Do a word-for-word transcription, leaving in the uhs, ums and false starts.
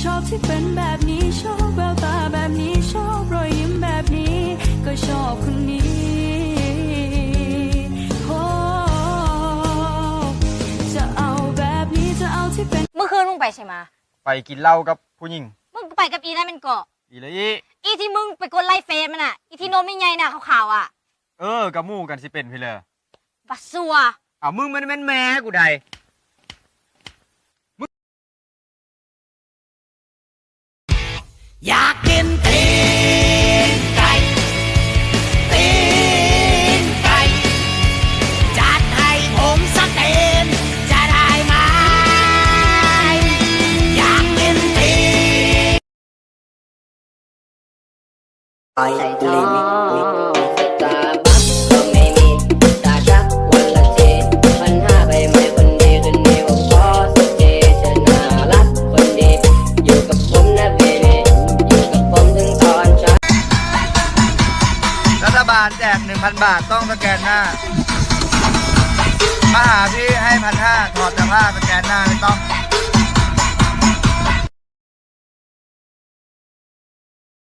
ชอบที่เป็นแบบนี้ ชอบแววตาแบบนี้ ชอบรอยยิ้มแบบนี้ ก็ชอบคนนี้ โอ้ จะเอาแบบนี้ จะเอาที่เป็น เมื่อคืนมึงไปใช่ไหมะ ไปกินเหล้ากับผู้หญิง มึงไปกับอีนั่นมันเกาะ อีหลีอี อีที่มึงไปกดไลค์เฟซมันอะอีที่นมใหญ่ๆน่ะขาวๆอะ เออกับหมู่กันสิเป็นพี่เลย บัสซัว เอามึงมันแม่นแม่กูได้ อยากกินตีนไก่ ตีนไก่ จัดให้ผมสักตีน จะได้ไหม อยากกินตีน ไอลิมิตมิตมิตสตาร์บัคก็ไม่มีตาชักวันละทีพันห้าใบไม้คนดีคืนนี้ผมขอสักทีจะน่ารักคนดี อยู่กับผมนะเบบีอยู่กับผมถึงตอนเช้า รัฐบาลแจก หนึ่งพัน บาทต้องสแกนหน้า มาหาพี่ให้พันห้าถอดเสื้อผ้าสแกนหน้าไม่ต้อง